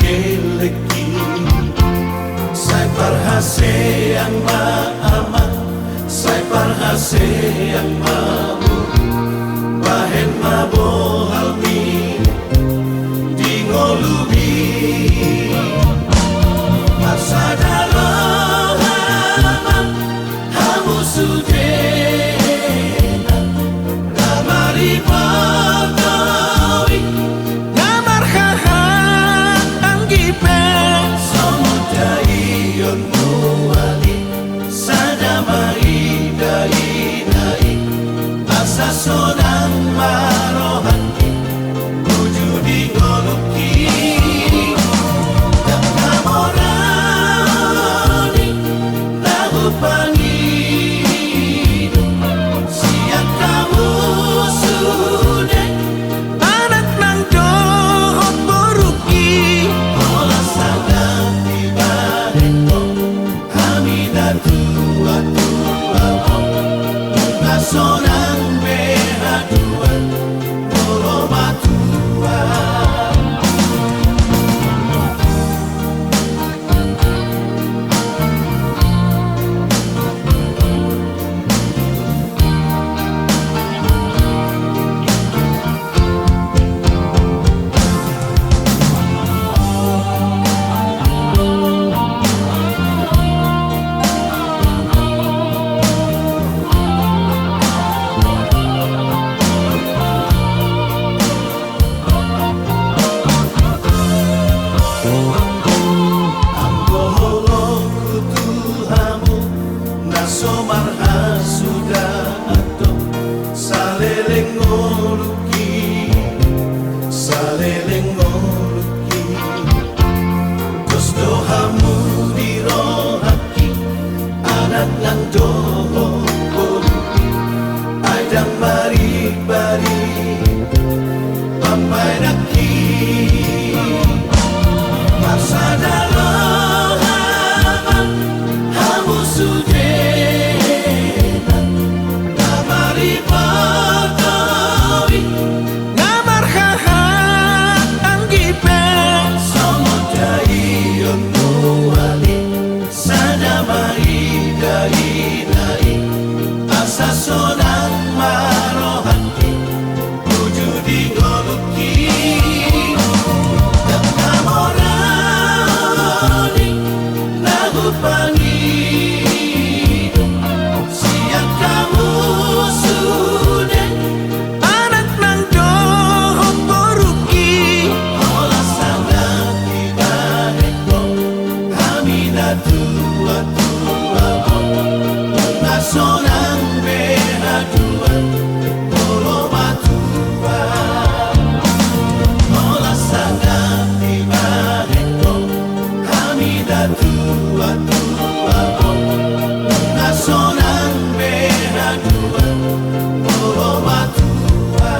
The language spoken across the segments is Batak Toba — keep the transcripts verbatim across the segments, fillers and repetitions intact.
Kelek i, sai parhaseang ma amang, sai parhaseang ma boru, bahen ma bohalmi di ngolumi. Marsada roha ma hamu sudena, na maribot towi, na marhahaanggi pe. Songon daion mual i, sada ma i dainai, asa sonang ma rohangki, uju di ngolungki. Ndang na mora ni na hupangido sian hamu sude, anak nang dohot borungki. Holan sangap dibahen ho, hami na tua-tua on, nunga sonang be haduan molo matua. Anggo holongku tu hamu, na so marhasuhuton, saleleng ngolungki, saleleng ngolungki. Dos do hamu di rohangki, anak nang dohot boru, ai ndang maribari pambahenanki. Marsada roha ma hamu sudena, na maribot towi, na marhahaanggi pe. Songon daion mual i, sada ma i dainai, asa sonang ma rohangki, uju di ngolungki. Ndang na mora ni na hupangido sian hamu sude, anak nang dohot borungki. Holan sangap dibahen ho, hami na tua-tua on, nunga sonang be haduan molo matua. Holan sangap dibahen ho, hami na tua-tua on, nunga sonang be haduan molo matua.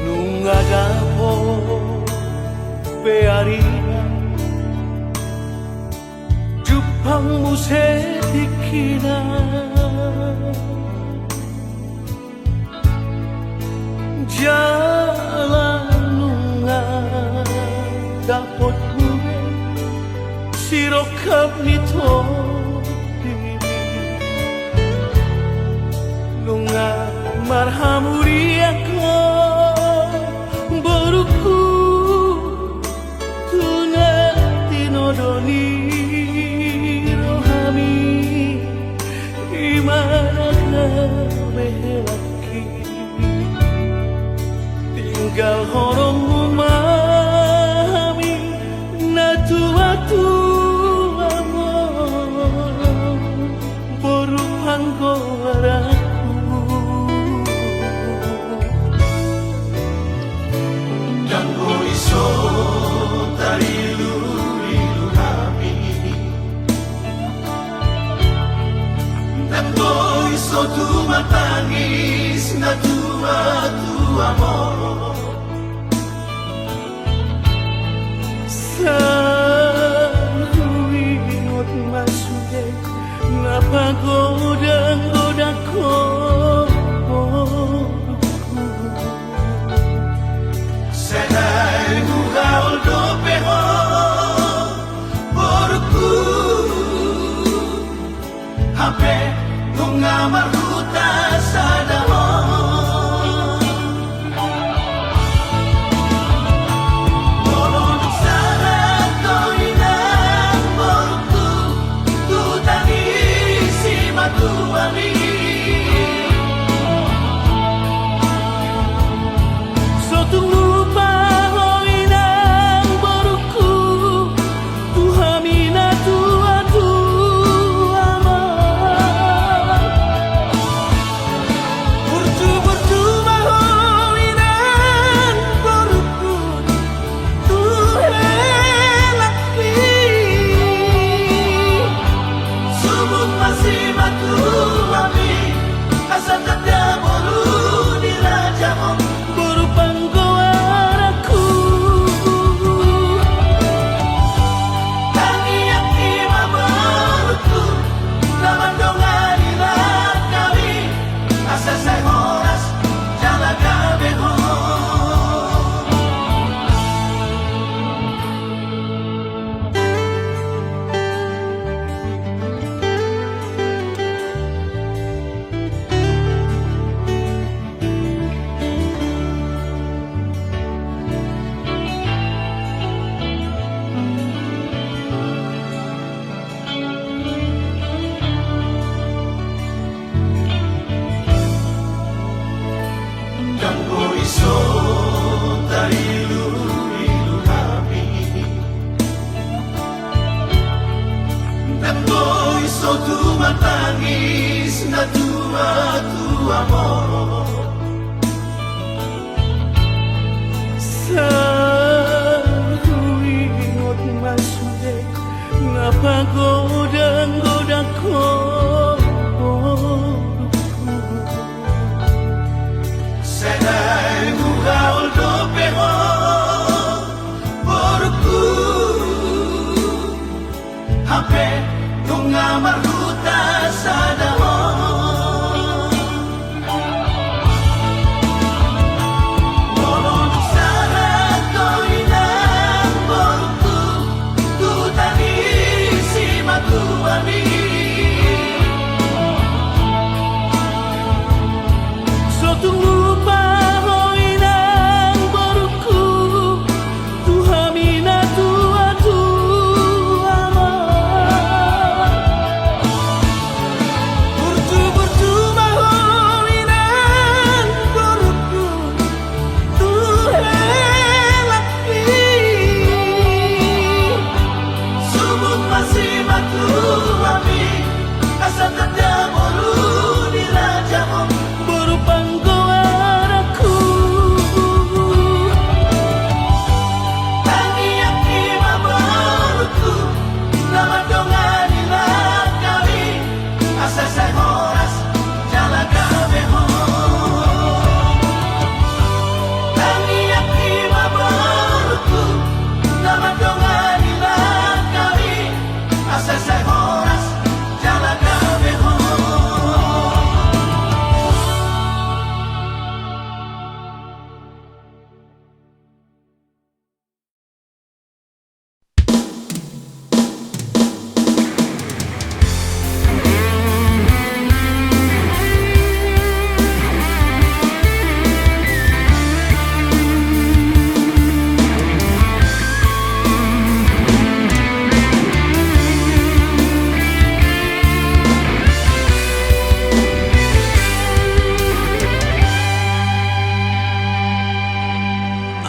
Nunga dapot pe arina, jumpang muse tingkina. Jala nunga dapot muse sirongkap ni tondi. Nunga marhamulian ho, borungku, tu na tinodo ni rohami, i ma anak na behelangki. Tua-tua mo. Sai huingot ma sude na pagodang-godang ho, borungku. Sai huhaol dope ho, borungku. Hape nunga marhuta sada ho. Molo dung sahat ho inang borungku tu tangan ni simatuami. So tung lupa ho inang borungku, tu hami na tua-tua ma. Burju-burju ma ho inang borungku, tu helangki. Subuk ma simatuami, asa tanda boru ni raja ho. Boru panggoaranku. Tangiangki ma borungku, na mandongani nangkami, asa sai horas jala gabe ho. Ndang boi so tarilu-rilu hami. Ndang boi so tumatangis na tua-tua mo. Sai huingot ma sude na pagodang-godang ho, borungku. Sai huhaol dope ho, borungku. Hape nunga marhuta sada ho. Molo dung sahat ho inang borungku, tu tangan ni simatuami. So tung lupa ho inang borungku, tu hami na tua-tua ma. Burju-burju ma ho inang borungku, tu helangki. Subuk ma simatuami, asa tanda boru ni raja ho. Boru panggoaranku. Tangiangki ma borungku, na mandongani nangkami, asa sai horas jala gabe ho. Tangiangki ma borungku, na mandongani nangkami, asa sai horas jala gabe ho.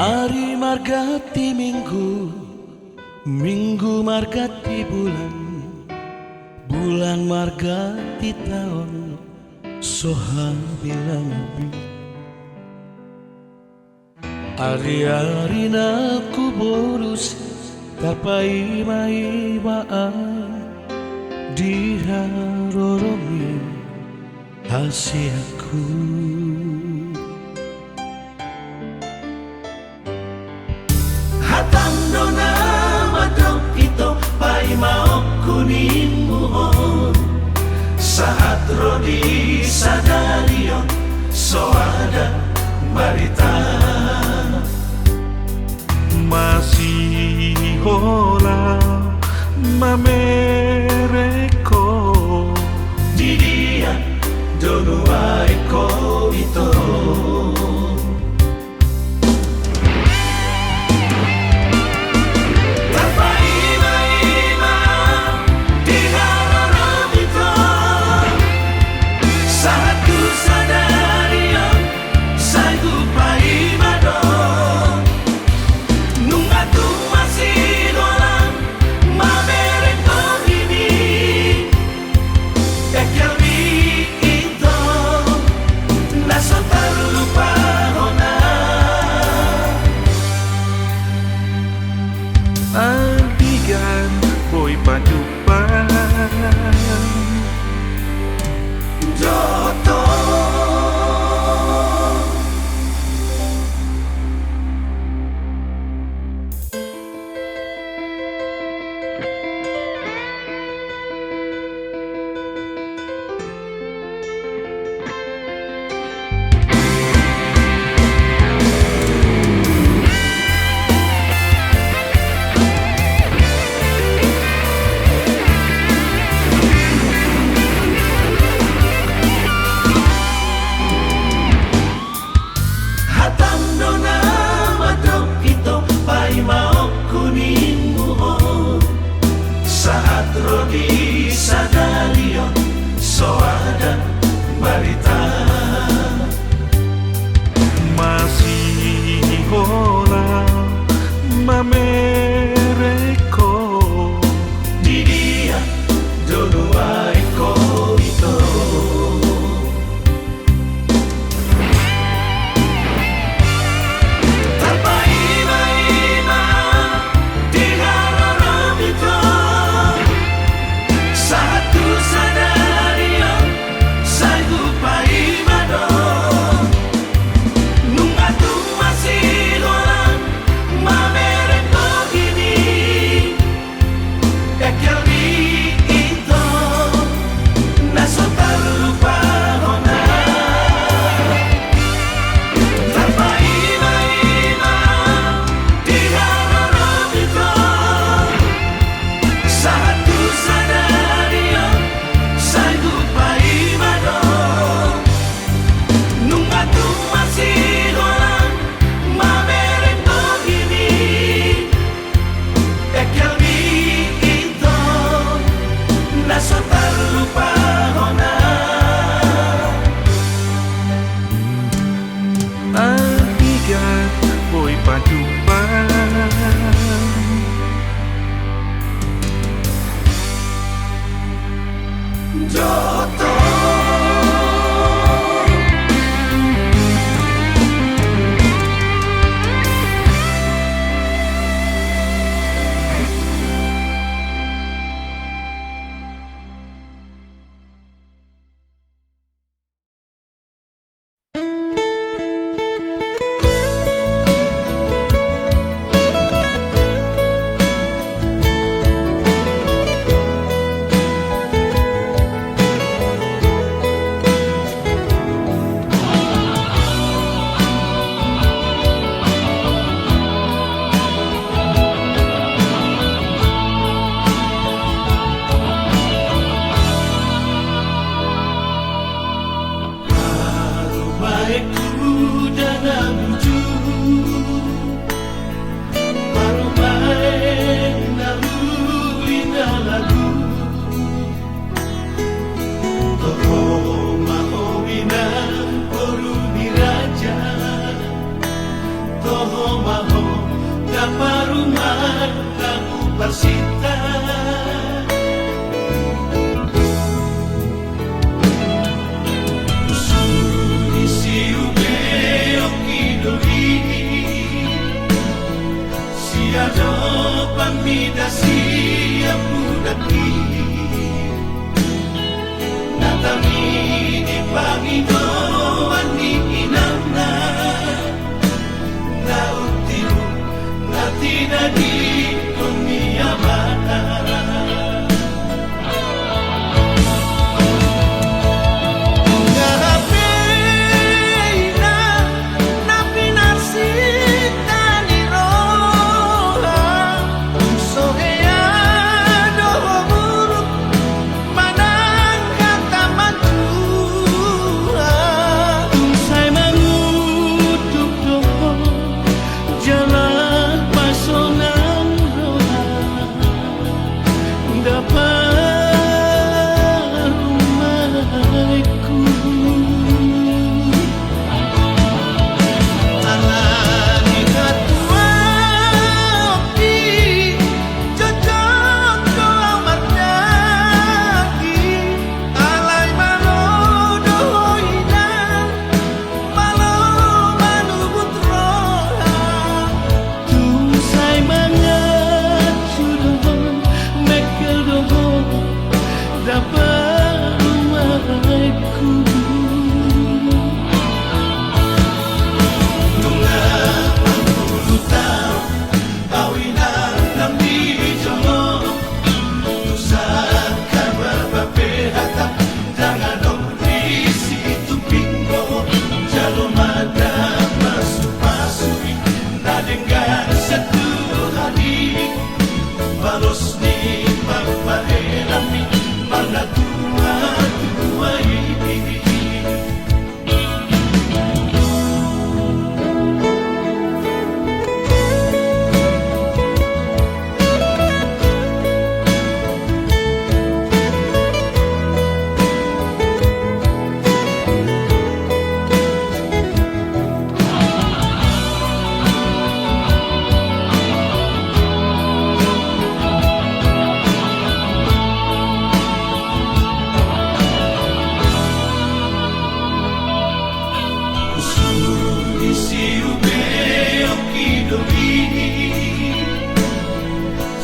Ari marganti minggu, minggu marganti bulan, bulan marganti taon, so habilang ubi. Ari-ari na hubolus tapaima-ima au di haroromi, hasianku. Nimmu on, sahat ro di sadari on, so ada barita. Masihola mamereng ho. Di dia do nuaeng ho ito. Tarpaima-ima di haroro ito. Sahat tu sadari on, sai hupaima do. Nunga tung masihola mamereng bohini. Engkel ni ito na so tarlupahon. Andigan boi pajumpa. Joto. Hatam do na mandok ito, paima oku nimmu on. Sahat ro di sadari on, so ada barita. Masihola mamereng ho. Di dia do nuaeng ho ito. Tarpaima-ima di haroro ito. Sahat tu sadari on, sai hupaima do. Nunga tung masihola mamereng bohini. Engkel ni ito na so tarlupahon. Tarpaima-ima di haroro ito. Sahat tu sadari on, sai hupaima do. Nunga tung masihola mamereng bohini. Engkel ni ito na so tarlupahon. Andigan boi pajumpa. Joto. Parumaenku da na bujur, parumaen na uli na lalu. Toho ma ho inang boru ni raja, toho ma ho da parumaen na huparsinta. Sude siubeon i do i, siadopan mida sian budak i. Na tangihon i pangidoan ni inangna, na untibu na tinadingkon ni amana.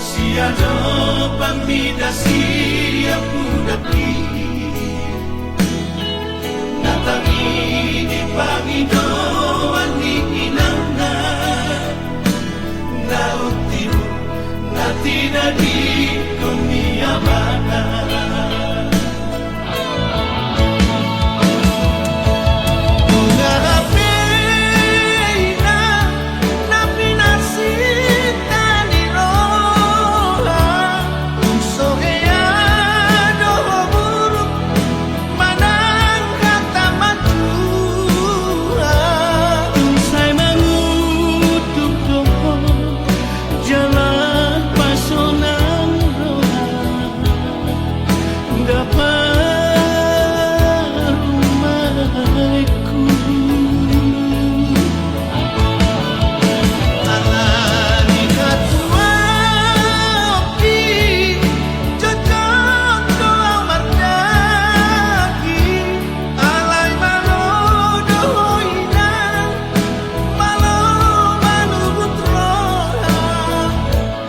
Sian do pamida sian pudaki, na tangi di pangidoan ni inangna, na untiru na tinadingkon ni amana.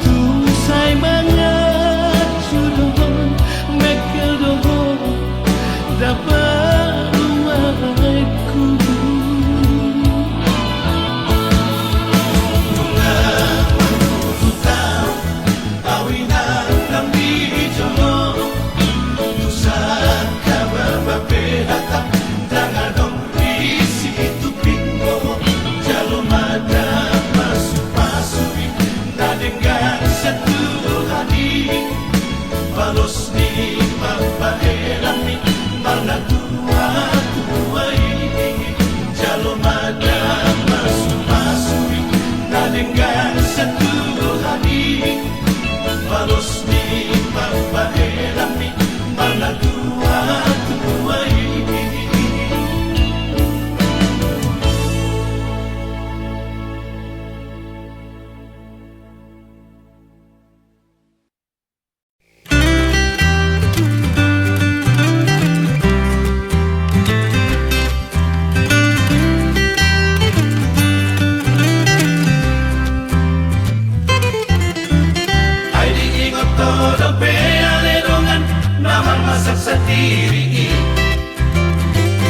Tung sai mangacu do ho, mengkel do ho, dapot rumahku. Nunga marpuluh taon au inang di jolo, tu sangkababa pe hata ndang adong. Di situpingmu jalo ma damang pasupasu i, na denggan sian Tuhan i. Balos ni mambahenanmi ma na tuatua i, jalo ma damang pasupasu i, na denggan sian Tuhan i. Balos ni mambahenanmi ma na tuatua i. Ai diingot ho dope ale dongan na marmasak sandiri i,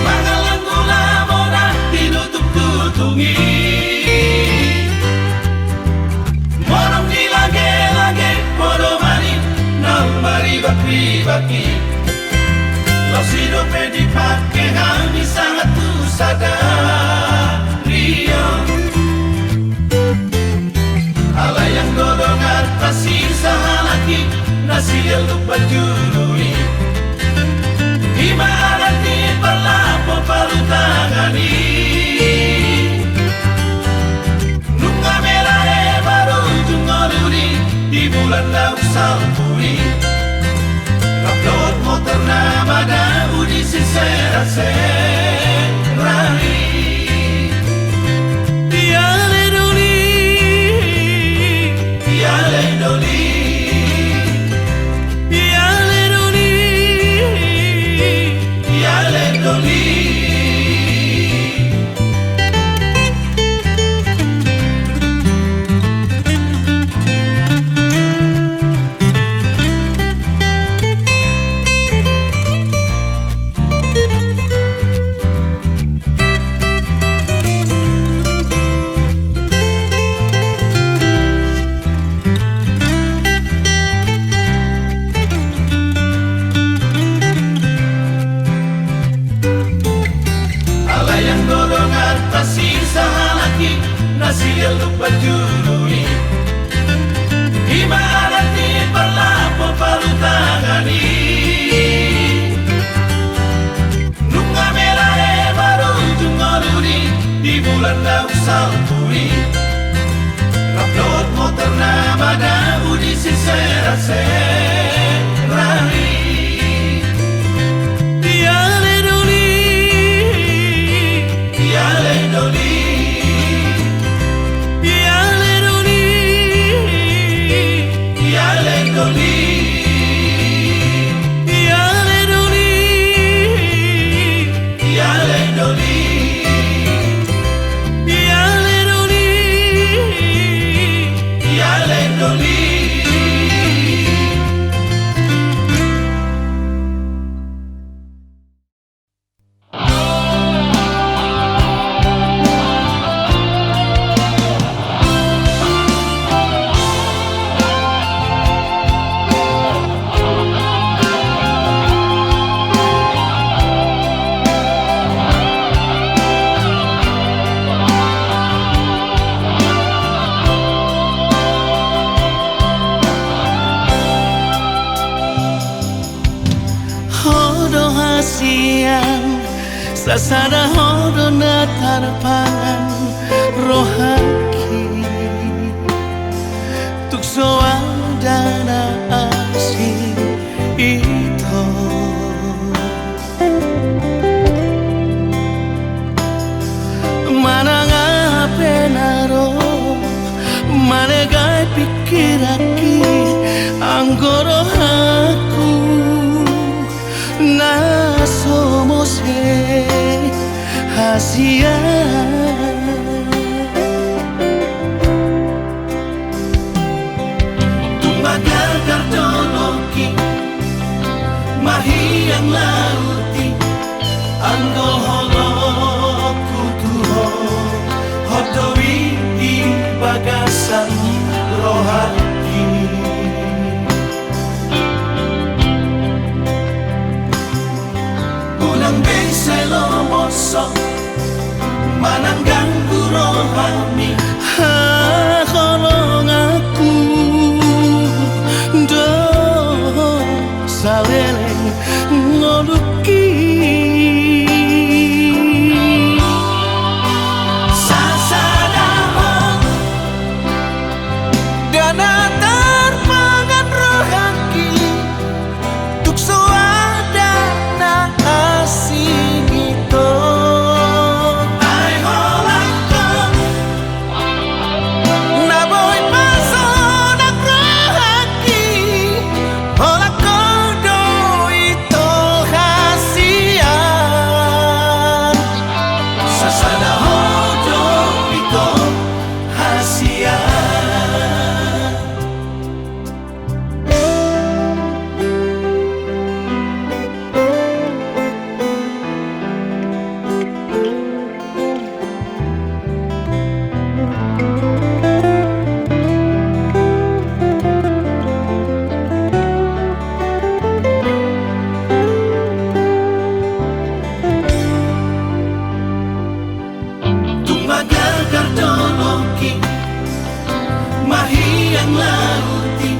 mangallang gula mora tinutung-tutung i. Modom di lage-lage podoman i naung maribak-ribak i, laos i dope dipake hami sahat tu sadari on. Alai anggo dongan parsisa halak i na sian Lumban Julu i, i ma adat ni parlapo parutangan i. Nunga melae marujung ngoluni di bulan naung salpu i, rap dohot motor na madabu di sisera-sera i. Iale doli, iale doli, iale doli, iale doli. Alai anggo dongan parsisa halak i na sian Lumban Julu i, i ma adat ni parlapo parutangan i. Nunga melae marujung ngoluni di bulan naung salpu i, rap dohot motor na madabu di sisera-sera i. Iale doli, iale doli, iale doli, iale doli, iale doli, iale doli, iale doli. Sasada Ho do na tarpangan rohangki, tung so ada na asing ito. Manang aha pe na ro manegai pingkiranki, anggo rohangku na so mose hasian. Tung manggagar dolokki, mahiang lauti, anggo holongku tu Ho, Ho do i di bagasan rohangki. Unang be sai lomoshon manang ganggu rohami, haholonganku do saleleng ngolungki. Sasada Ho do na tarpangan rohangki, tung so ada na asing ito. Ai holan Ho na boi pasonang rohangki, holan Ho do ito hasian. Sasada Ho do ito hasian. Tung manggagar dolokki, mahiang lauti,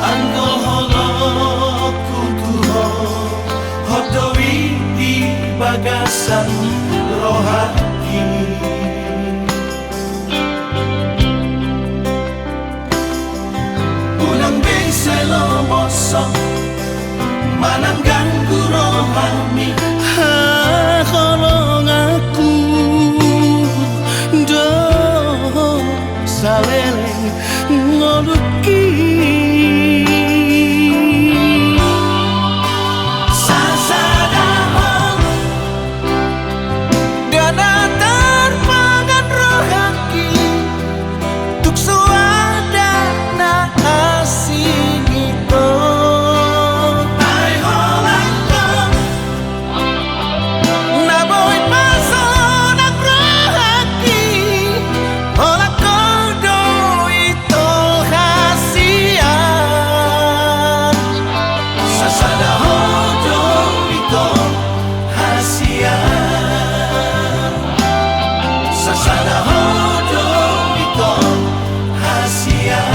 anggo holongku tu Ho, Ho do i di bagasan rohangki. Unang be sai lomoshon manang ganggu rohami, haholonganku do saleleng ngolungki. Sasada Ho do na tarpangan rohangki, tung so ada na asing ito. Ai holan Ho na boi pasonang rohangki, holan Ho do ito hasian. Sasada Ho do ito hasian. Sasada Ho do ito hasian.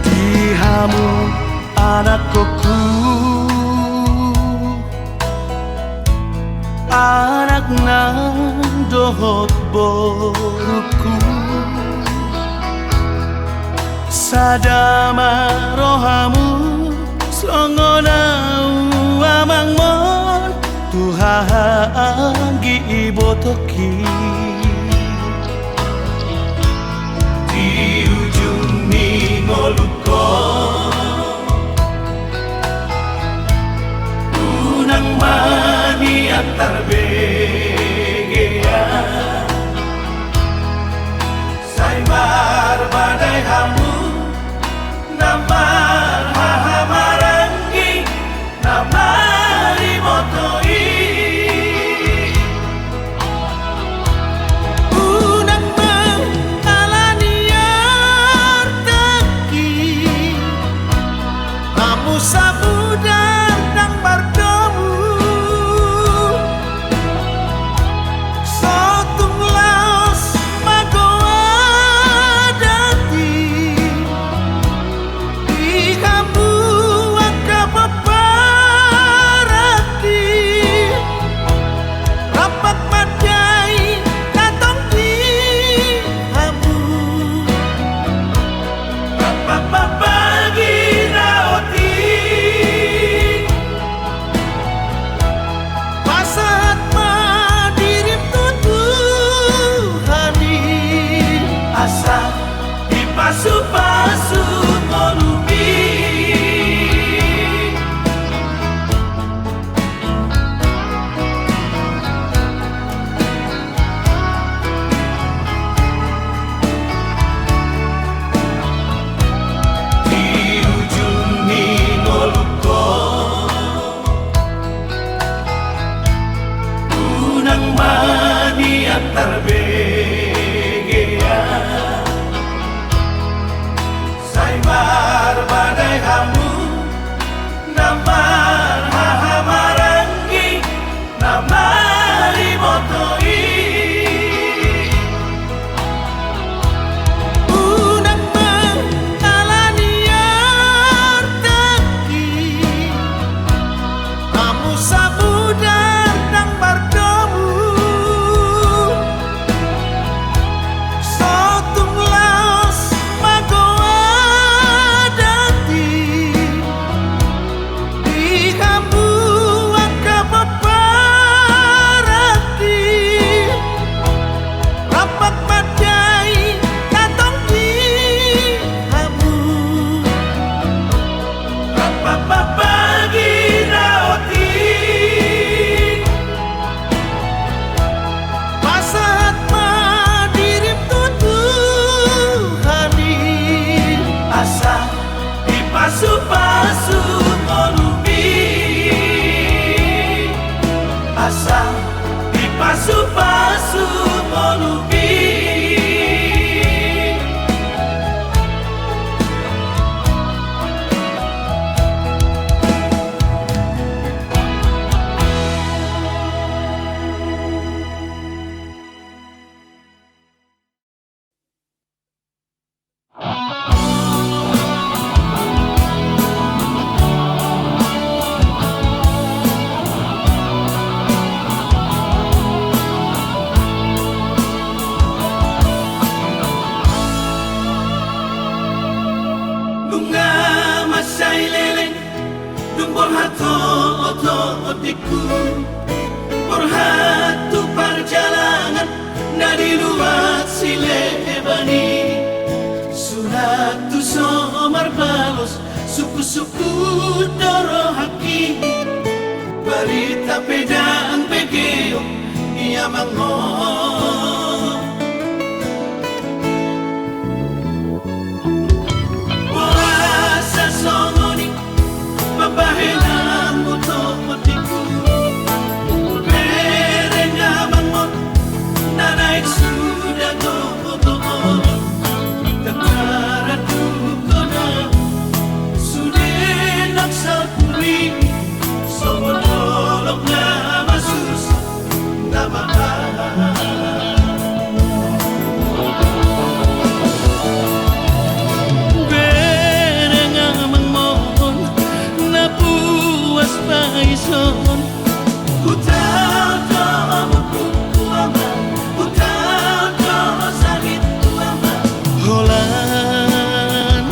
Di hamu anakkonhu, anakna dohot borungku, sada ma rohamu songon au amangmon tu haha anggi ibotongki. Di ujung ni ngolungkon, unang ma nian tarbegean, sai marbadai hamu na Samudan ndang mardomu, so tung laos magodang i. Di hamu angka pomparanki, rampak mandai na tong di hamu. Rampak mambagi na otik. Pasahat ma dirim tu Tuhan i, asa dipasupasu ngolumi. Di ujung ni ngolungkon, unang ma nian tarbegean. Sai marbadai hamu na marhahamaranggi, na maribotoi. Unang ma ala ni artangki, hamu samudan ndang mardomu, so tung laos magodang i. Di hamu angka pomparanki, rampak mandai na tong di hamu. Rampak mambagi na otik. Pasahat ma dirim tu Tuhan i, asa dipasupasu ngolumi. Asa dipasupasu ngolumi. Nunga mansai leleng, dung borhat ho oto otikku, borhat tu parjalangan na di luat sileban i. Sunat tu so marbalos, sungkun-sungkun do rohangki. Barita pe ndang begeon i amang on. Boasa songon i pambahenanmu tu otikku? Bereng amang on, na naeng suda do oto on. Ndang taradu hona, sude nang sampulu i, songon dolok na masusa. Bereng amang on, na puas paison. Hutaon do ompu tu amang, hutaon do sahit tu amang. Holan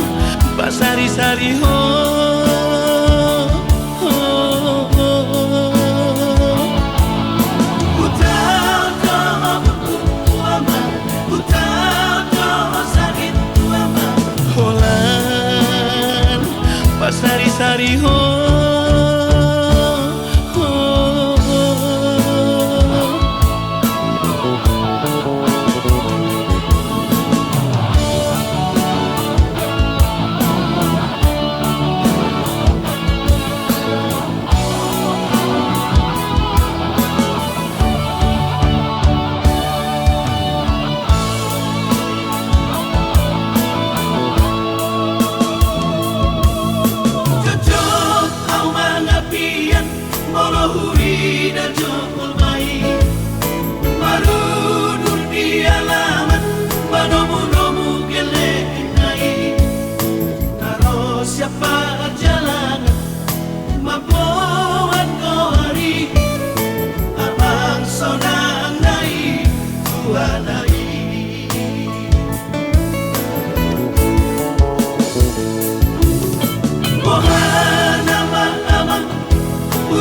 pasari-sari ho. Hutaon do ompu tu amang, hutaon do sahit tu amang. Holan pasari-sari ho.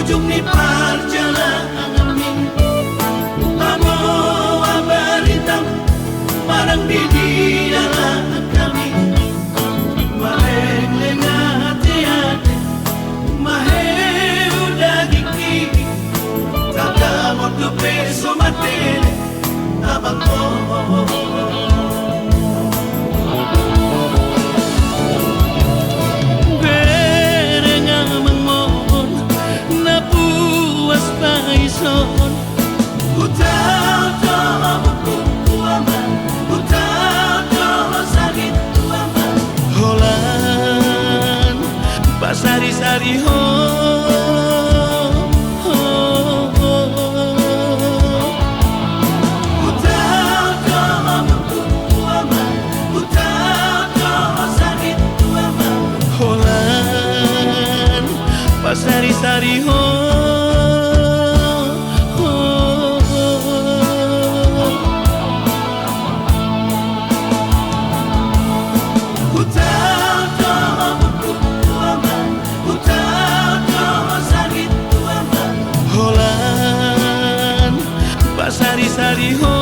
Ujung ni parjalananmi, pamoa baritam, manang di dia langkami, malengleng ateate, maheu dagingki, tagamon dope so matene. Bereng amangmon na puas paison. Hutaon do ho buku tu amang, hutaon do ho sangit tu amang. Holan pasarisari ho. Hutaon do ho buku tu amang, hutaon do ho sangit tu amang. Holan pasarisari ho. Hutaon do ho buku tu amang, hutaon do ho sangit tu amang. Holan pasarisari ho.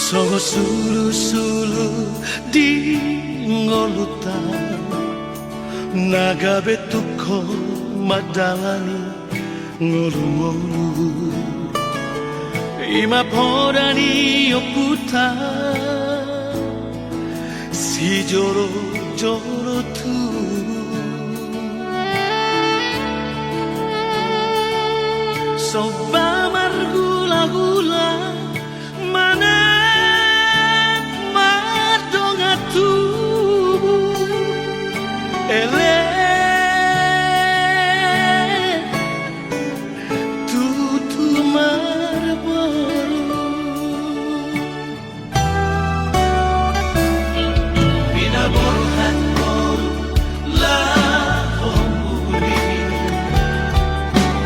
Songon sulusulu di ngolunta na gabe tungkol mandalani ngolungolu. I ma poda ni ompunta sijolojolo tubu. Somba margulagula manang mardongan tubu, ele tutu marboru. Pinaborhat boru laho muli,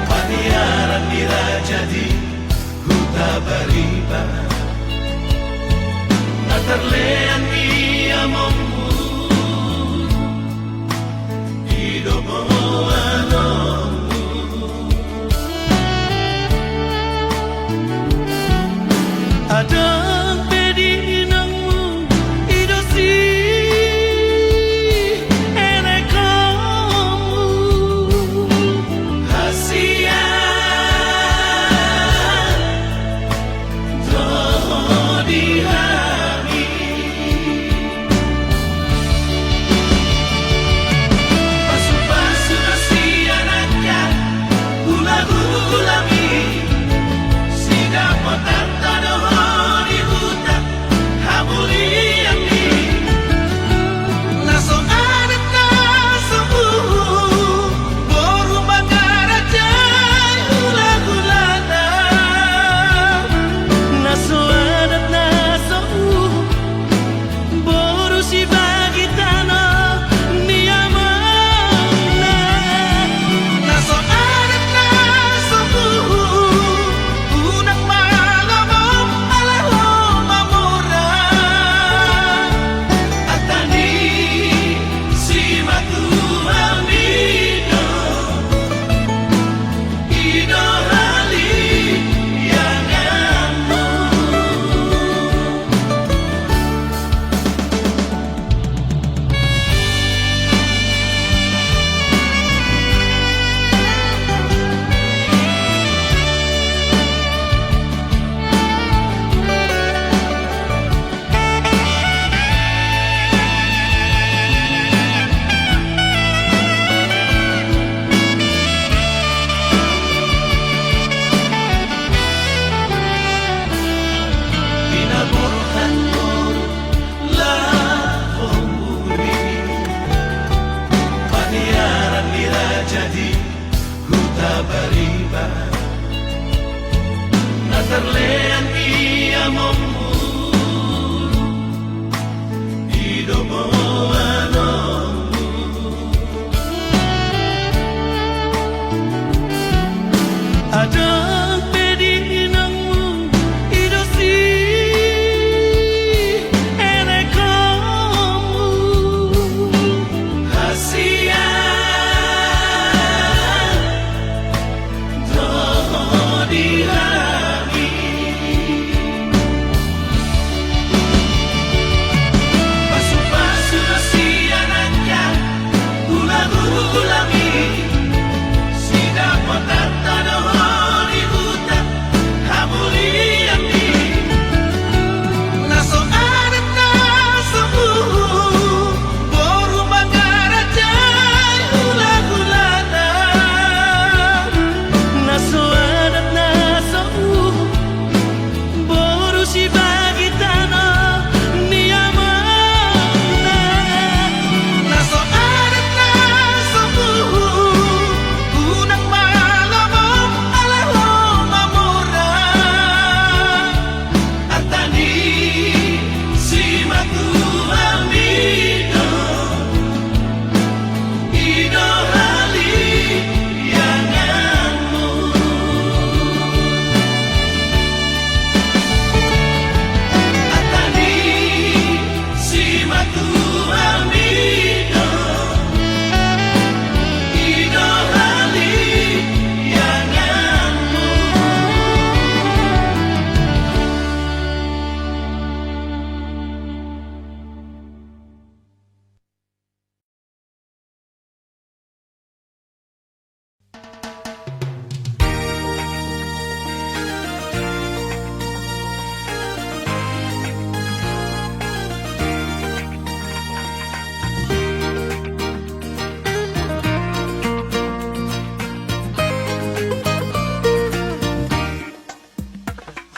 paniaran ni raja di Huta Bariba, na tarlean ni amongmu, i do boanonmu. Adong pe di inongmu, i do sielekonmu. Hasian do di hami.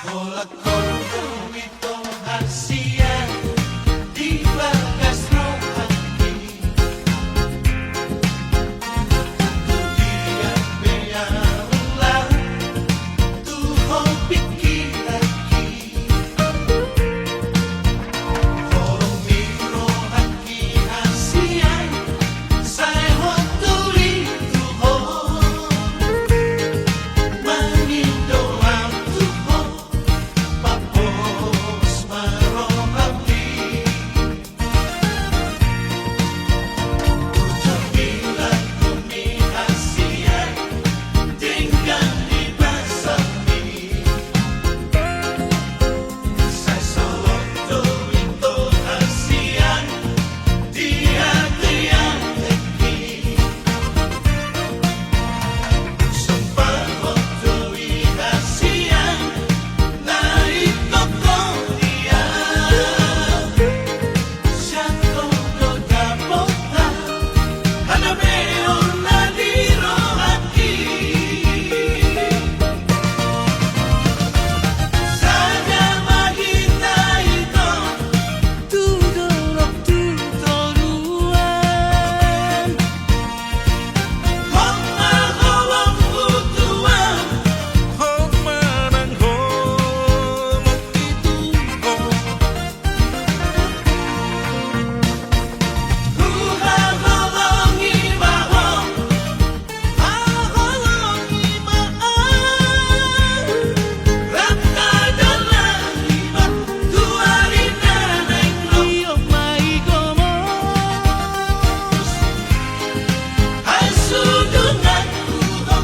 Holan ho do ito hasian di bagas rohangki. Tu dia pe au laho, tu ho pingkiranki. Holong ni rohangki hasian, sai hot uli tu ho. Mangido au tu ho, papos ma rohami. Ujung bilang bumi hasian, denggan di basami. Sai solot do ito hasian, di ateateki. Sumpah hot do i hasian, na ingkon ho dia. Sian ho do dapotan hanapeon na di rohangki. Sadia ma hita ito tu dolok tu toruan. Ho ma holongku tu ahu. Ho ma nang holongki tu ho. Huhaholongi ma ho, haholongi ma ahu. Rap na dalan i ma tu ari na naeng ro. Tio ma i gomos. Hasudunganku ho,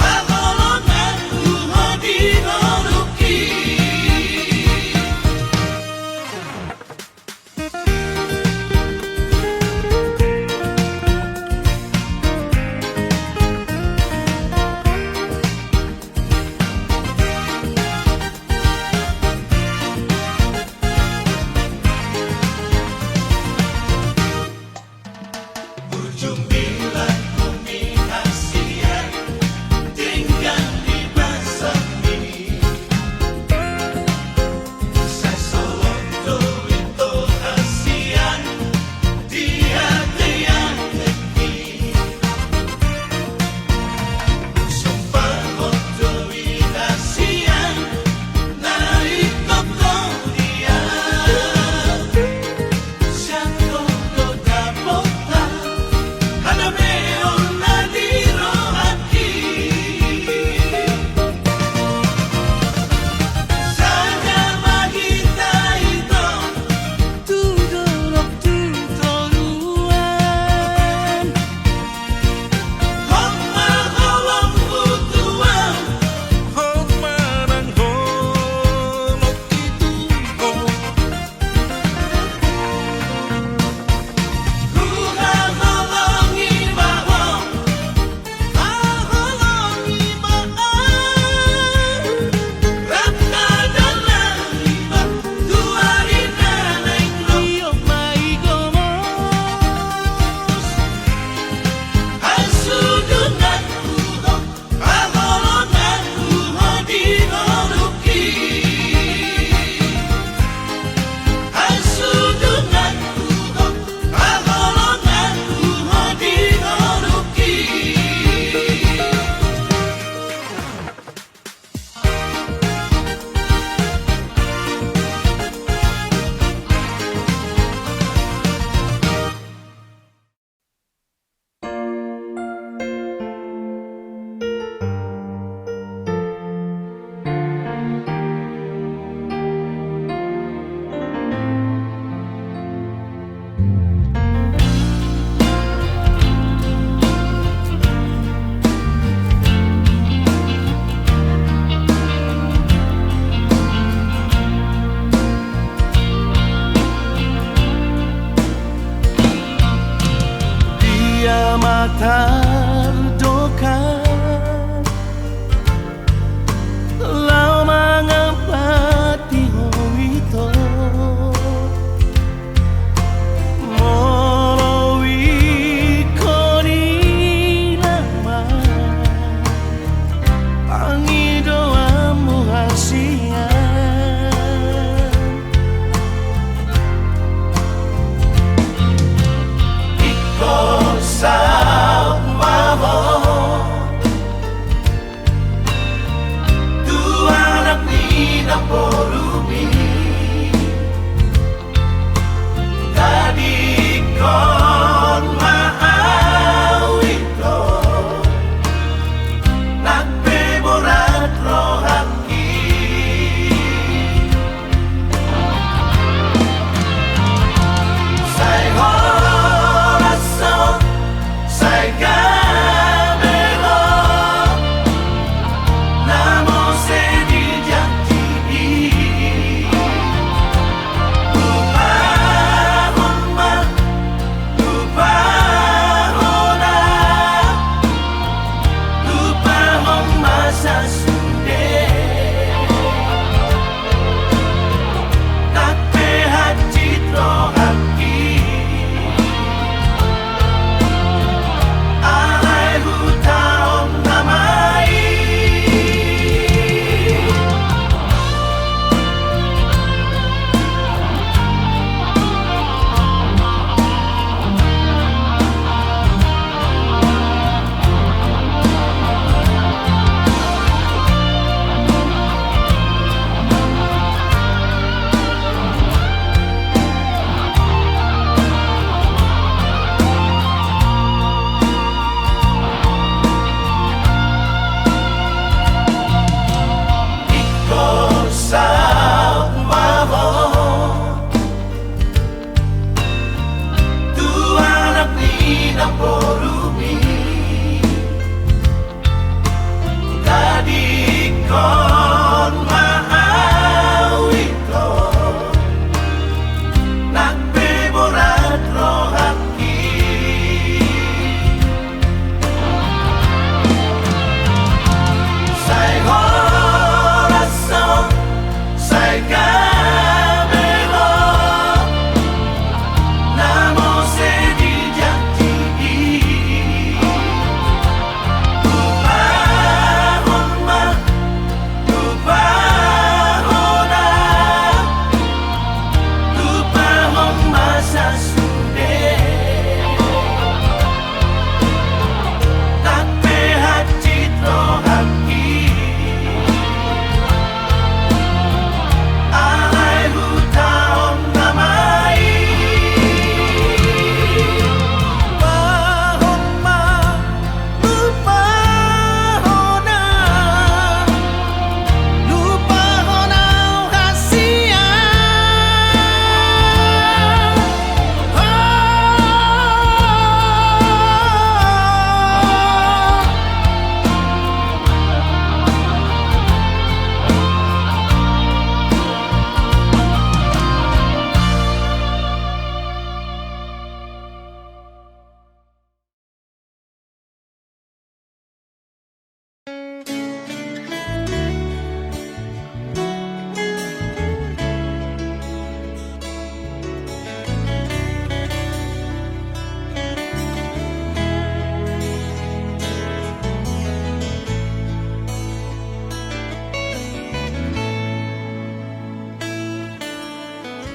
haholonganku ho di ngolungki. Ujung bilang bumi hasian, denggan di basami. Sai solot do ito hasian, di ateateki. Sumpah hot do i hasian, na ingkon ho dia. Sian ho do dapotan hanapeon na di rohangki. Sadia ma hita ito tu dolok tu toruan. Ho ma holongku tu ahu. Ho ma nang holongki tu ho. Huhaholongi ma ho, haholongi ma ahu. Rap na dalan i ma tu ari na naeng ro. Tio ma i gomos. Hasudunganku ho, haholonganku ho di ngolungki. Hasudunganku ho, haholonganku ho di ngolungki. Dia ma tardokar laho mangampati ho ito? Molo ingkon i nama pangidoanmu hasian.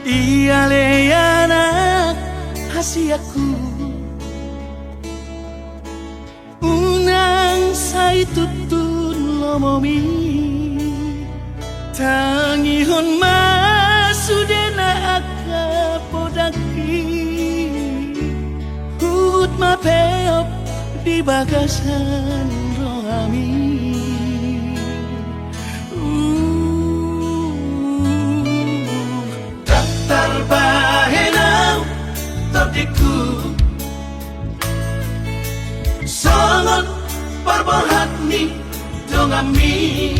Ia ale anak hasianku, unang sai tuntun lomomi. Tangihon ma sudena angka podangki, huhut ma peop di bagasan rohami. Uh, ndang tarbahen au tondingku songon parborhat ni donganmi.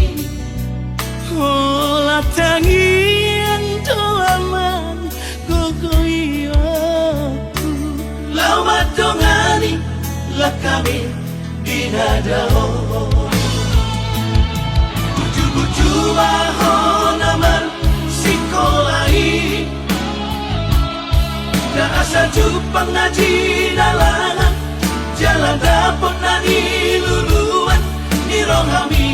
Holan tangiang do amang gogo i, ohu. Laho mandongani langkami di na dao. Buju-buju ma ho na marsikola i, na asa jumpang na jinalangan, jala dapot na niluluan ni rohami.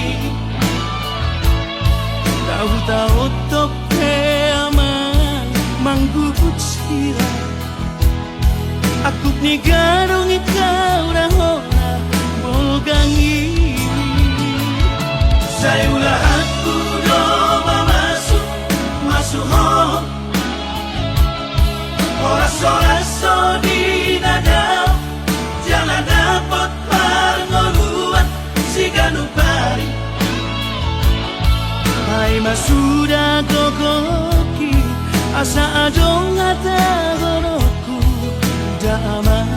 Ndang hutaotop pe amang manggugut sira, angkup ni gadong i, hau na hona bolgang i. Sai ulahanku do mamasu-masu ho, horas-horas ho di na dao, jala dapot parngoluan siganup ari. Paima suda gogongki, asa adong hata gogongku da amang.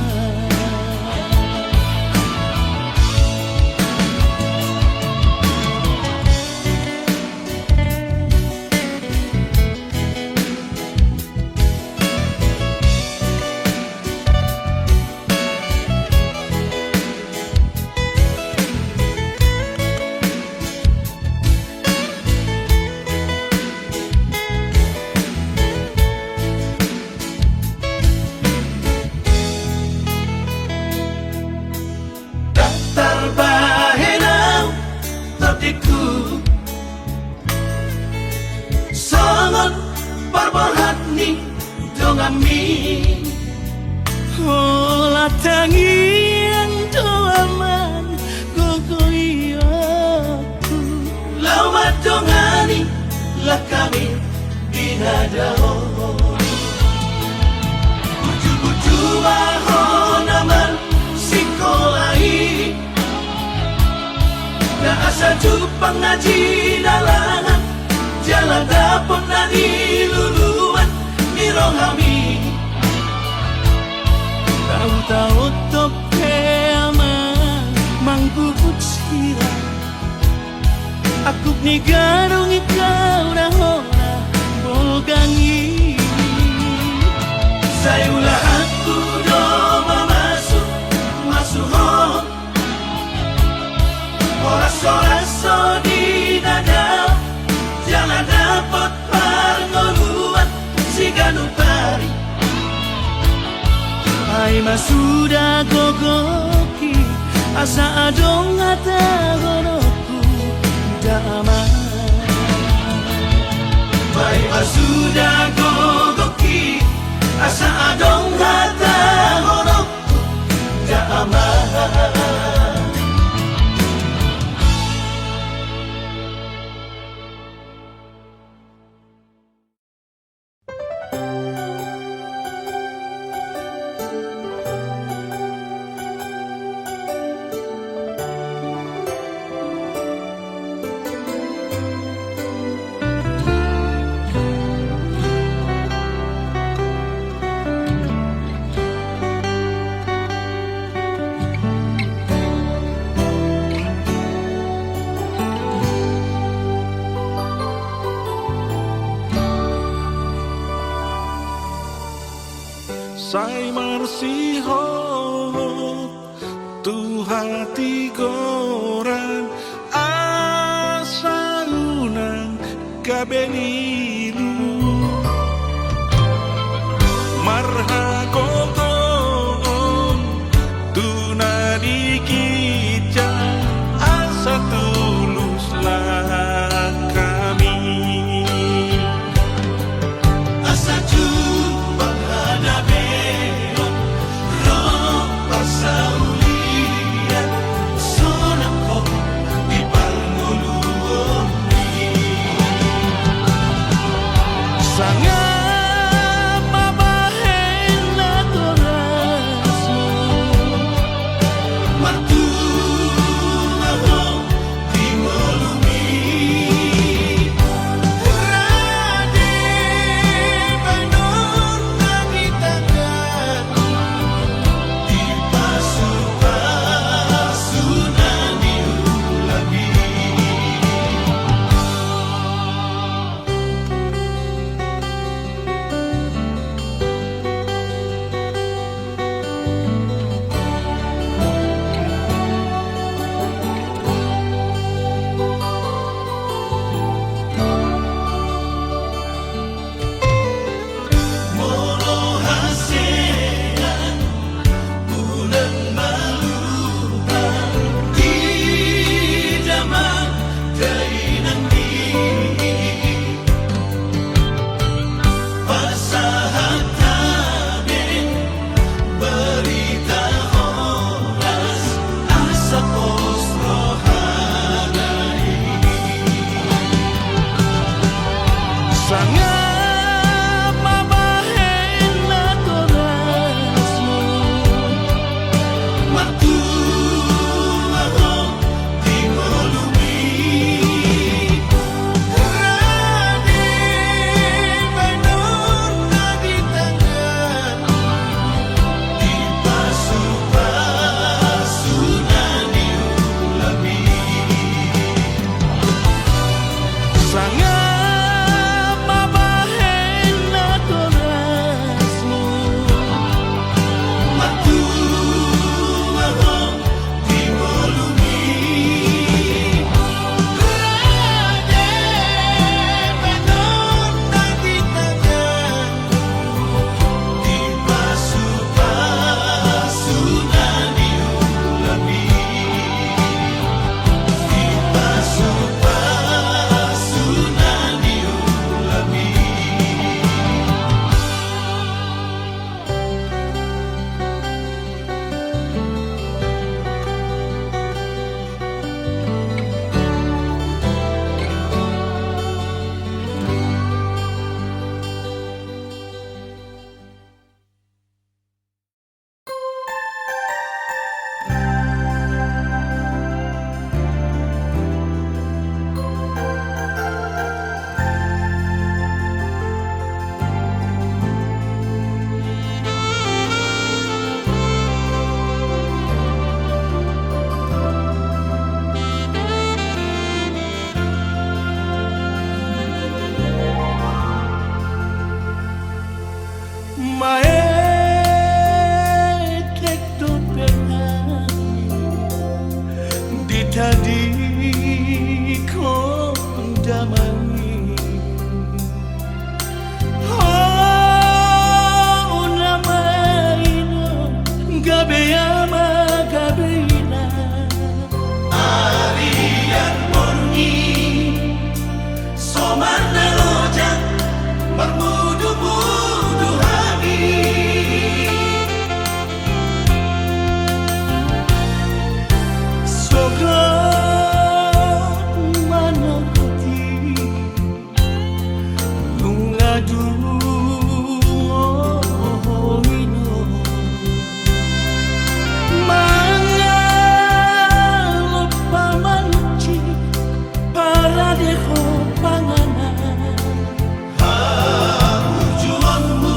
Ndang tarbahen au tondingku songon parborhat ni donganmi. Holan tangiang do amang gogo i, ohu. Laho mandongani langkami di na dao. Buju-buju ma ho na marsikola i, na asa jumpang na jinalangan, jala dapot na niluluan ni rohami. Ndang hutaotop pe amang manggugut sira, angkup ni gadong i, hau na hona bolgang i. Sai ulahanku do mamasu-masu ho, horas-horas ho di na dao, jala dapot parngoluan siganup ari. Paima suda gogongki, asa adong hata gogongku da amang. Paima suda gogongki, asa adong hata gogongku da amang. Sai marsihol tu hatigoran, asa unang gabe lilu. Marhagogoon tu na di ginjang, asa tulus langkami. Asa Sangap ma bahen natorasmu, martua ho di ngolumi. Rade bahenon na di tangan, dipasupasu na niulami. Molo hasean unang malupa di damang dainang i, pasahat hami berita horas asa pos rohana i. Sangap ma bahen natorasmu, martua ho di ngolumi. Rade bahenon na di tangan, dipasupasu na niulami. Sangap ma bahen natorasmu, martua ho di ngolumi. Rade bahenon na di tangan, dipasupasu na niulami. Dipasupasu na niulami. Maetek do pe hami di tadingkon damang i. Ho na mainom gabe ama gabe ina. Arian borngin soman na lojak marmudumudu hami. Sogot manogoti nunga dung ho inom. Mangalop pamanci parade ho panganan. Haburjuonmu,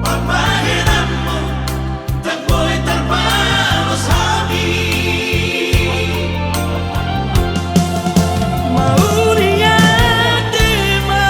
pambahenanmu, ndang boi tarbalos hami. Mauliate ma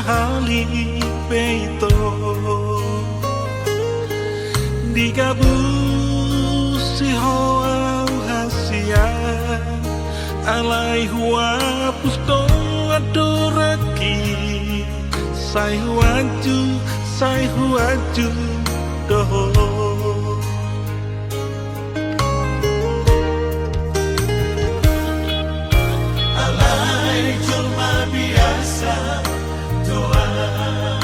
Hali pe ito digabusi ho au hasian, alai huapus do andorangki, sai huanju, sai huanju do ho. Alai jolma biasa do au,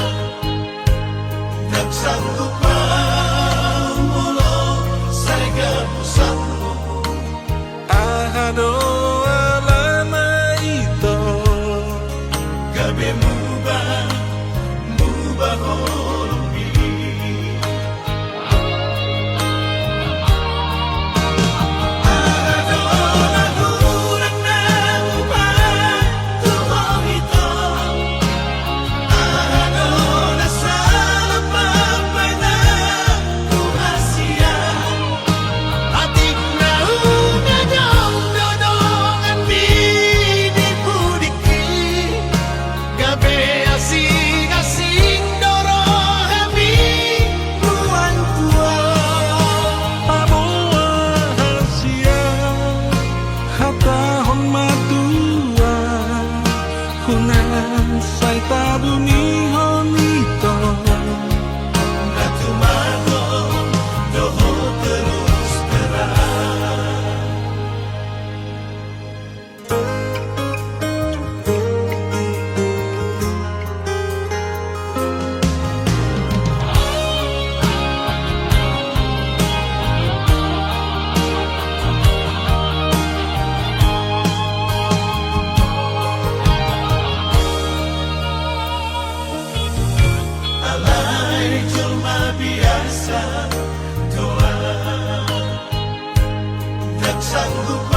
ndang sanggup au molo sai gabusanmu. Aha do alana ito? Gabe muba, muba holong i. Aha do na hurang na hubahen tu ho ito? Aha do na sala mambahen nang tu hasian? Atik na unang adong do donganmi di pudingki, gabe asing-asing do rohami nuaeng tu au. Paboa hasian, hatahon ma tu au, unang sai tabunihon ito. Na tumagon do ho terus terang. Alai jolma biasa do au, ndang sanggup